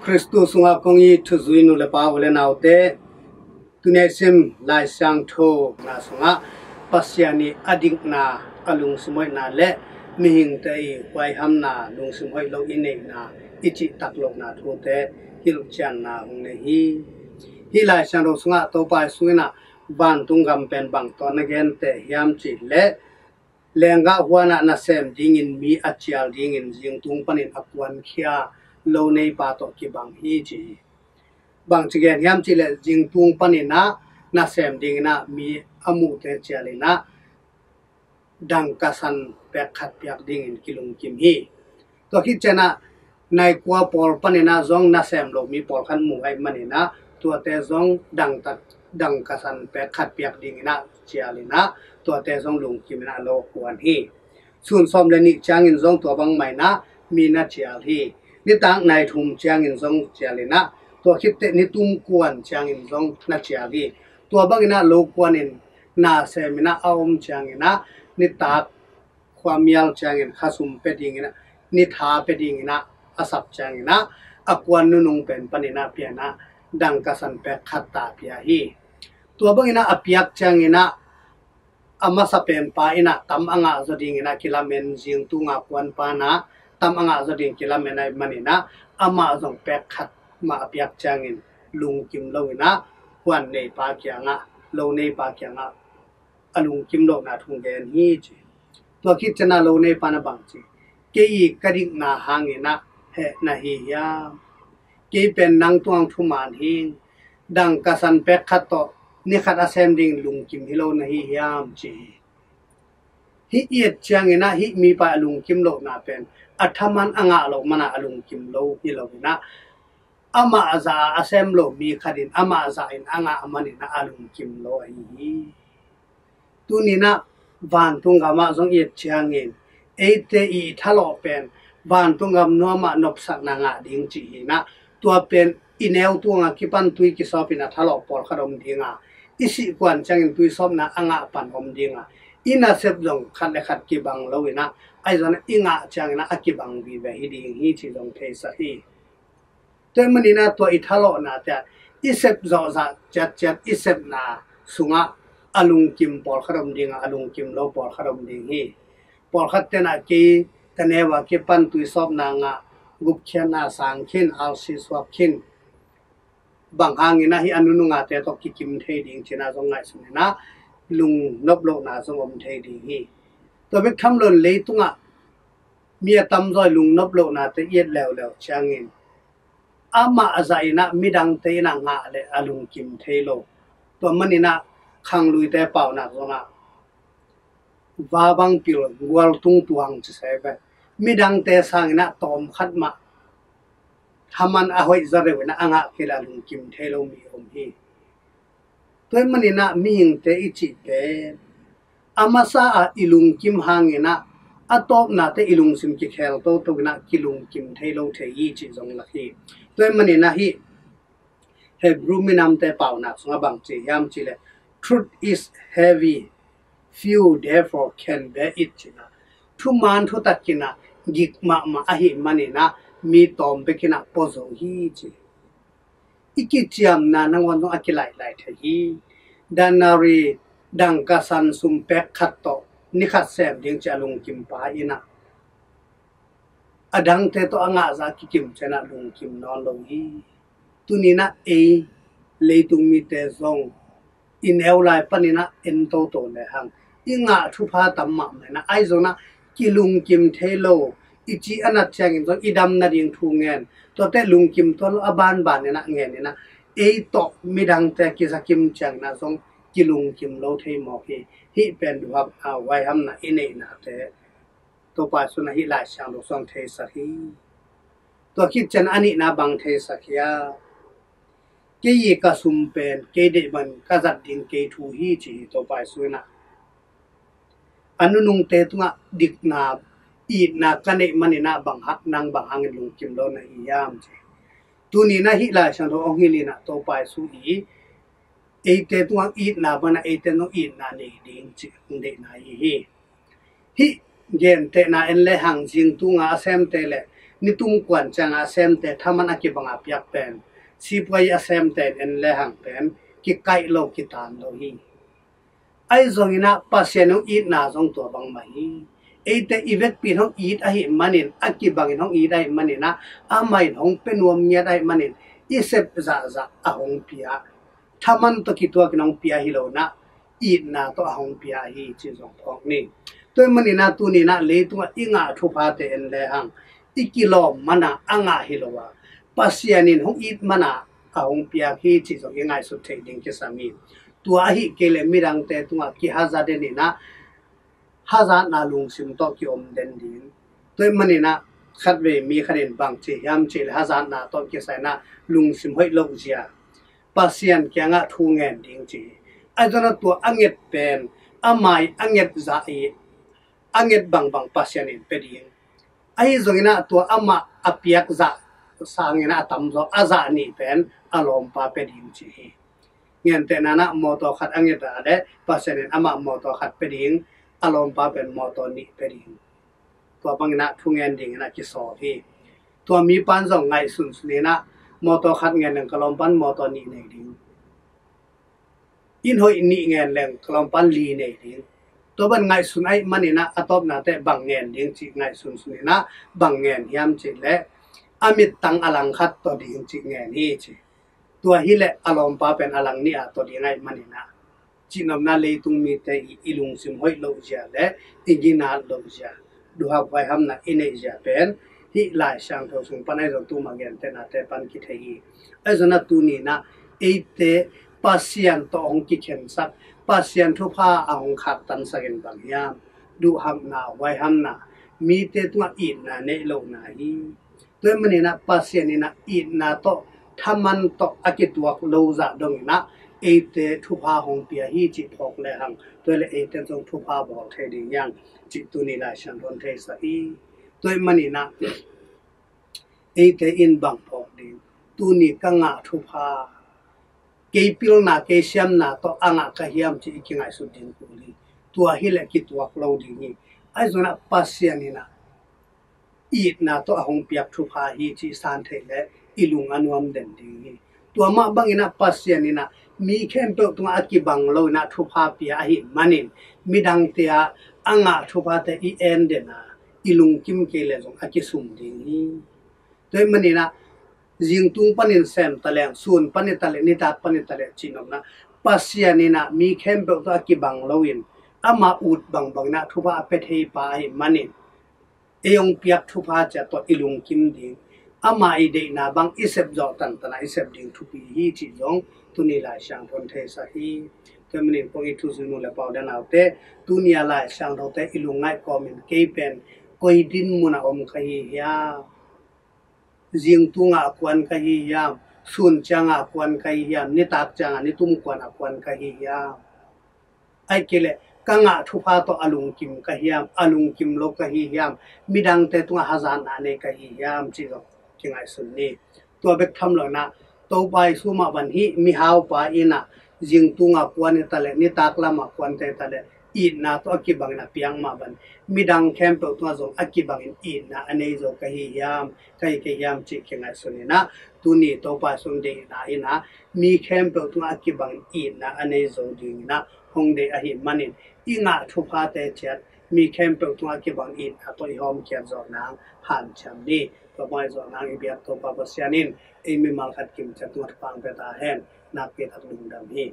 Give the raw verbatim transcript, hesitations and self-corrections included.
Khristu sungah kong it thuzui nu le pa, u le naute, tuni a i sim Lai Siangtho na sungah Pasian ii a dikna, a lungsim hoihna le mihingte ii huaihamna, lungsim hoih lo i neihna, i cihtak lohna thute hilhcianna hong nei hi. Hih Lai Siangtho sungah Topa Jesu in ah vantung gam pen bang tawh na genteh hiam cih leh, lenggah huan ah nasem dingin mi a cial dingin zingtung panin a kuankhia lo neipa tawh kibang hi ci hi. Bangci gen hiam cih leh zingtung panin ah nasem dingin ah mi a muhte cialin ah dangkasan pek khat piak dingin kilungkim hi. Tua khit ciangin ah nai kua pawl panin ah zong nasem lo mi pawlkhat mu ahih manin ah tuate zong dangtak, dangkasan pek khat piak dingin ah cialin ah tuate zong lungkimin ah lo kuan hi. Sun sawm le nih ciangin zong tua bangmah in ah mi na cial hi. Nitak nai thum ciangin zong cialin ah tua khit teh nitum kuan ciangin zong na cial hi. Tua bangin ah lo kuanin nasemin ah a om ciangin ah nitak khuamial ciangin khasum pia dingin ah, nitha pia dingin ah a sap ciangin ah a kuan nunung pen panin ah pian ah dangkasan pek khat ta pia hi. Tua bangin ah a piak ciangin ah a masa penpa in ah tam a ngah zaw dingin ah kilamen, zingtunga kuanpa in ah tam a ngah zaw dingin kilamen ahih manin ah amah zong pek khat mah a piak ciangin lungkim loin ah huan neipa kiangah, lo neipa kiangah a lungkim lohna thu gen hi ci. Tua khit ciangin ah lo neipa in ah bang ci, kei ii ka dikna hangin ah heh na hi hiam? Kei pen nang tungah thuman hing, dangkasan pek khat tawh ni khat a sem ding lungkim hi lo na hi hiam ci hi. Hih i et ciangin ah hih mipa a lungkim lohna pen a thaman a ngah loh man ah a lungkim lo hi loin ah amah zah a sem lo mi khat in amah zah in a ngah manin ah a lungkim lo ahi hi. Tuni in ah vantung gamah zong i et ciangin eite ii thalawh pen vantung gam nuamah nopsakna ngah ding ci hi in ah tua pen i neu tungah kipan tui kisawpin a thalawh pawlkhat om ding a, i sih kuan ciangin tuisawpna a ngah pan om ding a, i nasep zong khat le khat kibang loin ah ahi zongin ah i ngah ciangin ah a kibang vive hi ding hi ci zong theisak hi. Tua ahih manin ah tua i thalawhnate ah i sep zawhzah ciatciat i sepna sungah a lungkim pawlkhat om ding a, a lungkim lo pawlkhat om ding hi. Pawlkhat ten ah kei ka neu a kipan tuisawpna ngah, gupkhiatna sang khin, alsi suak khin, bang hangin ah hih a nunungate tawh kikim thei ding ci-in ah zong ngaihsun in ah lungnop lohna zong om thei ding hi. Tua bek tham loin leitungah mi a tamzaw ii lungnop lohnate i et leuleu ciangin amah zah in ah midangte in ah ngah leh a lungkim thei lo. Tua manin ah khangluite paunak zongah vabang pil gualtung tuang ci se ve. Midangte sangin ah tawm khat mah thaman a hoih zaw deuh in ah a ngah kei leh a lungkim thei lo mi om hi. Tua ahih manin ah mihingte i cih pen a masa ah i lungkim hangin ah a tawpnate i lungsim kikhel toto in ah kilungkim thei lo thei hi cih zong lak hi. Tua ahih manin ah hih Hebrew minamte paunak sungah bang ci hiam cih leh, "Truth is heavy, few therefore can bear it," ci-in ah thuman thutak in ah gik mahmah ahih manin ah mi tawm bek in ah pua zo hi ci. I kiciamna nangawn zong a kilaihlai thei hi. Danari dangkasan sum pek khat tawh ni khat sem ding ci a lungkimpa in ah a dangte tawh a ngah zah a kikim ciangin ah lungkim nawn lo hi. Tuni in ah ei leitung mite zong i neu lai panin ah en toto lehang i ngah thupha tam mahmah in ah ahi zongin ah kilungkim thei lo, i ci a nat ciangin zong i dam nading thu ngen, tuate lungkim tuan lo a banban in ah ngen in ah ei tawh midangte kizakim ciangin ah zong kilungkim lo thei mawk hi. Hih pen duhakna, huaihamna i neihnate Topa Jesu in ah hih Lai Siangtho sungah theisak hi. Tua khit ciangin a nihna bang theisak hiam? "Kei ii ka sum pen kei deih bangin ka zat ding kei thu hi," ci hi Topa Jesu in ah. A nunungte tungah dikna, itna ka neih manin ah bang hang, nang bang hangin lungkim lo na hi hiam ci. Tuni in ah hih Lai Siangtho hong hilh in ah Topa Jesu ii eite tungah itna bangin ah eite tungah itna nei ding ci hong deihna ahi hi. Hih gentehna en lehang zingtunga a semte le Nitum kuan ciangah a semte thaman a kibang a piak pen sipuai a semte in en lehang pen kikaih lo, kitan lo hi. Ahi zongin ah Pasian hong itna zong tua bangmah hi. Eite i vekpi in hong it ahih manin, a kibangin hong it ahih manin ah, amah in hong pia nuam ngiat ahih manin, i sep zahzah a hong pia, thaman tawh kituakin hong pia hi lo in ah, itna tawh a hong pia hi cih zong phawk ni. Tua ahih manin ah tuni in ah leitungah i ngah thuphate en lehang, i kilawm man a a ngah hi lo a, Pasian in hong it man a a hong piak hi cih zong i ngaihsut theih ding kisam hi. Tua ahih kei leh midangte tungah kihaza den in ah, hazatna lungsim tawh kiom den ding. Tua ahih manin ah khatvei mi khat in bang ci hiam cih leh hazatna tawh kisai in ah lungsim hoih loh zia, Pasian kiangah thu ngen ding ci hi. Ahi zongin ah tua a nget pen, amah i a nget zah i, a nget bangbang Pasian in pia ding. Ahi zongin ah tua amah a piak zah sangin ah a tamzaw, a zah nih pen a lawmpa pia ding ci hi. Gentehna in ah mawtaw khat a nget a leh Pasian in amah mawtaw khat pia ding, a lawmpa pen mawtaw nih pia ding. Tua bangin ah thu ngen dingin ah kisawl hi. Tua mipa in zong ngaihsunsun in ah, mawtaw khat ngen leng ka lawmpa in mawtaw nih nei ding. Inn hoih nih ngen leng ka lawmpa in li nei ding. Tua bang ngaihsun ahih manin ah a tawpna teh bang ngen ding cih ngaihsunsun in ah, bang ngen hiam cih leh a mittang a langkhat taw ding cih ngen hi ci. Tua hi leh a lawmpa pen a lang nih a taw ding ahih manin ah, cihnopna leitung mite i, i lungsim hoih loh zia leh i ginat loh zia, duhhap huaihamna i neih zia pen hih Lai Siangtho sung pan ahi zong tuma gentehnate pan kithei hi. Ahi zongin ah tuni in ah eite Pasian tawh hong kikhensak, Pasian thupha a hong khaktansak in bang hiam? Duhhapna, huaihamna, mite tungah itna neih lohna hi. Tua ahih manin ah Pasian in ah itna tawh, thaman tawh a kituak lo zah dongin ah eite thupha hong pia hi cih phawk lehang, tua leh eite zong thupha bawl thei ding hiam cih tuni Lai Siangtho in theisak hi. Tua ahih manin ah eite in bang phawk ding, tuni ka ngah thupha, kei pilna, kei siamna tawh a ngah ka hiam cih i kingaihsut ding kul hi. Tua hi leh kituak lo ding hi. Ahi zongin ah Pasian in ah itna tawh a hong piak thupha hi cih san theih leh i lung a nuam den ding hi. Tua mah bangin ah Pasian in ah mi khempeuh tungah a kibang lo in ah thupha pia ahih manin, midangte a a ngah thuphate i en den a, i lungkim kei leh zong a kisum ding hi. Tua ahih manin ah zingtung panin sem ta leng, sun pan i ta leh, nitak pan i ta leh cihnopna, Pasian in ah mi khempeuh tawh a kibang loin, amah ut bangbang in ah thupha a pia thei pa ahih manin, ei hong piak thupha ciat tawh i lungkim ding, amah i deihna bang i sep zawh tantan a i sep ding thupi hi cih zong tuni Lai Siangtho in theisak hi. Tua ahih manin kong it thuzui nu leh pau leh naute, tuni a Lai Siangthote i lungngaih kawmin kei pen koi dinmun ah om ka hi hiam? Zingtung ah a kuan ka hi hiam? Sun ciang ah a kuan ka hi hiam? Nitak ciang ah, nitum kuan a kuan ka hi hiam? Ahih kei leh ka ngah thupha tawh a lungkim ka hiam, a lungkim lo ka hi hiam? Midangte tungah hazatna nei ka hi hiam cih zong kingaihsun ni. Tua bek tham lo in ah, Topa Jesu mah bang hih mihaupa in ah zingtung ah kuan i ta leh, nitak lam ah kuan i ta leh, itna tawh a kibangin a piak mah bang, midang khempeuh tungah zong a kibangin itna a nei zo ka hi hiam, ka hi kei hiam cih kingaihsun in ah, tuni Topa Jesu deihna in ah mi khempeuh tungah a kibangin itna a nei zo dingin ah hong deih ahih manin, i ngah thuphate ciat mi khempeuh tungah a kibang itna tawh i hawmkhiat zawh nang hanciam ni. Tua bang i zawh nang i biak Topa Pasian in ei mimal khat kim ciat tungah thupha hong pia ta hen. Nakpi tak lungdam hi.